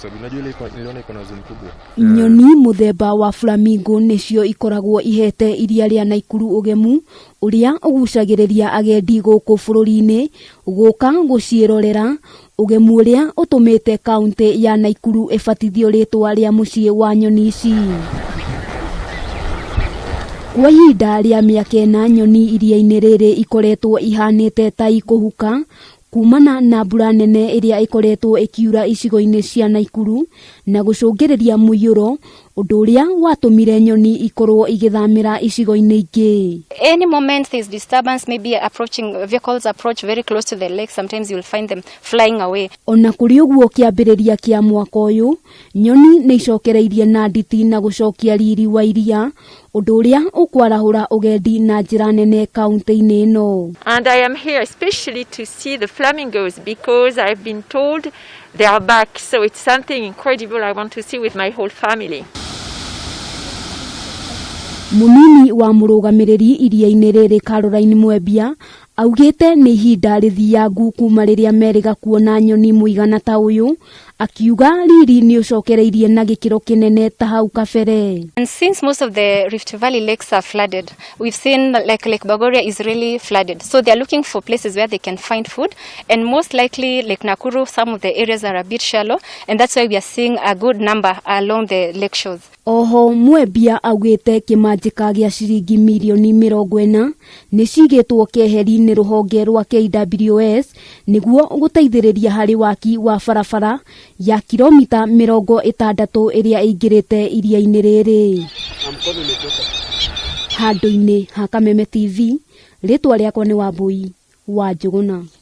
Sababu unajua ile niliona iko na zoom kubwa. Nyoni mũthemba wa flamingo nĩcio ikoragwo ihete iria rĩa Naikuru ũgemu ũrĩa ũgucagĩrĩria agendi gũkũ bũrũri-inĩ gũka gũciĩrorera, ũgemu ũrĩa ũtũmĩte kaũntĩ ya Naikuru ĩbatithio rĩtwa rĩa mũciĩ wa nyoni ici. Kwa ihinda rĩa mĩaka ĩna nyoni iria-inĩ rĩrĩ ikoretwo ihanĩte ta ikũhuka kumana na mbura nene ĩrĩa ĩkoretwo ĩkiura icigo-inĩ cia Naikuru na gũcũngĩrĩria mũiyũro, ũndũ ũrĩa watũmire nyoni ikorwo igĩthamĩra icigo-inĩ ingĩ. Any moment there's disturbance, maybe approaching vehicles approach very close to the lake, sometimes you'll find them flying away. Ona kũrĩ ũguo kĩambĩrĩria kĩa mwaka ũyũ, nyoni nĩ icokereirie na nditi na gũcokia riri wa iria, ũndũ ũrĩa ũkwarahũra ũgendi na njĩra nene kaũntĩ-inĩ ĩno. And I am here especially to see the flamingos because I've been told they are back. So it's something incredible I want to see with my whole family. Mũnini wa mũrũgamĩrĩri iria-inĩ rĩrĩ Caroline Mwembia augĩte nĩ ihinda rĩthiangu kuma rĩrĩa merĩga kuona nyoni mũigana ta ũyũ, akiuga riri nĩ ũcokereirie na gĩkĩro kĩnene ta hau kabere. And since most of the Rift Valley lakes are flooded, we've seen like Lake Bogoria is really flooded. So they're looking for places where they can find food. And most likely Lake Nakuru, some of the areas are a bit shallow. And that's why we are seeing a good number along the lake shores. Oho Mwembia augĩte kĩmanjĩka gĩa ciringi mirioni 40 nĩ cigĩtwo keheri-inĩ rũhonge rwa KWS nĩguo gũteithĩrĩria harĩ waki wa barabara ya kilomita 60 ĩrĩa ĩingĩrĩte iria-inĩ rĩrĩ. Handũ-inĩ ha Kameme TV, rĩtwa rĩakwa nĩ Wambui wa Njũgũna.